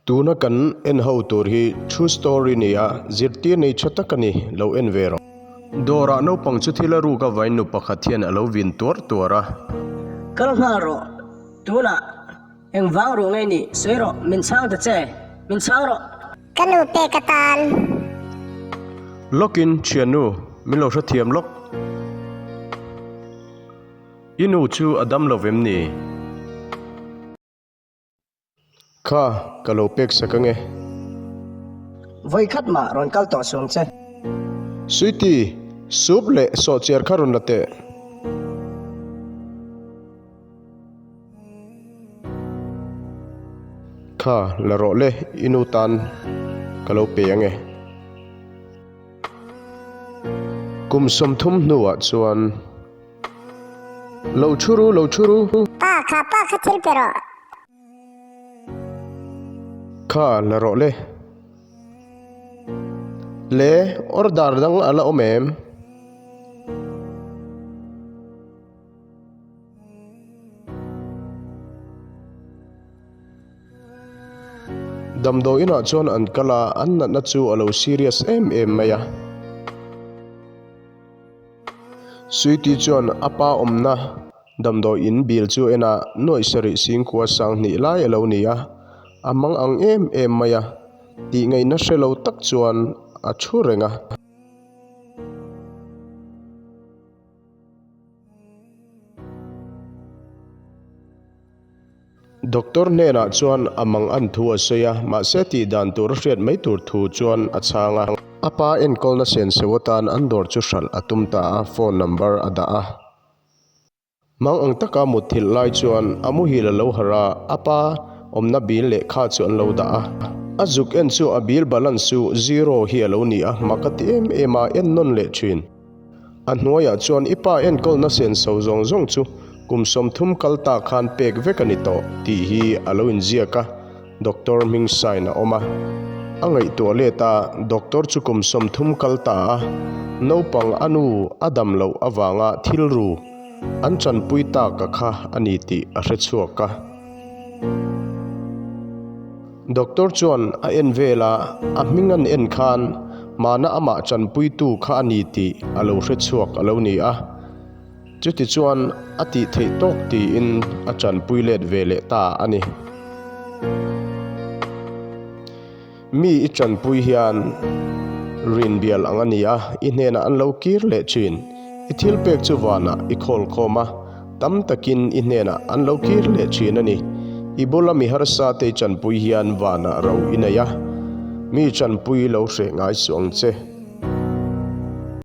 Tuna kan en ho tur hi true story ni a, zirtir nei tha tak a ni, lo en ve rawh. Dawrah naupang chu thil a ruk a vain nu pakhat hian a lo vin tuar tuar a. Kal nghal rawh, tunah engvang ruh ngei nih sawi rawh, min chhang ta che, min chhang rawh. Ka nu pek atan. Lawkin thiannu, min lo hrethiam lawk. I nu chu a dam lo vem ni? Kha, ka lo pek sak ange. Vawi khat mah rawn kal tawh suang che. Sweety, soup leh sawhchiar kha rawn la teh. Kha, la rawh le, i nu tan ka lo pe ange. Kum 30 hnuah chuan. Lo thu ru, lo thu ru. Pa kha, pa kha thil pe rawh. Kha, la rawh le. Le, order dang a la awm em? Damdawi inah chuan an kal a, an natna chu a lo serious em em mai a. Sweety chuan a pa awmna damdawi in bill chu en a, nuaih sarih singkua sanghnih lai a lo ni a, a mang ang em em mai a, tih ngaihna hre lo tak chuan a thu reng a. Doctor hnenah chuan a mang an thu a sawi a, mahse tih dan tur a hriat mai tur thu chuan a chhang a. A pa enkawlna senso atan an dawr chu hralh a tum ta a, phone number a dah a. Mang ang taka mutthilh lai chuan a muhil a lo harh a, a pa awmna bill lehkha chu an lo dah a. A zuk en chu a bill balance chu zero hi a lo ni a, mak a ti em em a, en nawn leh thin. A hnuaiah chuan i pa enkawlna senso zawng zawng chu kum 30 kal ta khan pek vek a ni tawh tih hi a lo inziak a, Doctor hming sign a awm a. A ngaihtuah let a, Doctor chu kum 30 kal ta a, naupang a nu a dam loh avanga thil ru an chanpui tak a kha a ni tih a hre chhuak a. Doctor chuan a en vel a, a hming an en khan mahna amah chanpuitu kha a ni tih a lo hre chhuak a lo ni a. Chuti chuan a tih theih tawk tiin a chanpui let ve leh ta a ni. Mi i chanpui hian rinbial ang a ni a, i hnenah an lo kir leh thin. I thil pek chu vanah i khawl khawm a, tam takin i hnenah an lo kir leh thin a ni. I bula mi harsa te i chanpui hian vanah ro i nei a, mi chanpui lo hreh ngai suh ang che.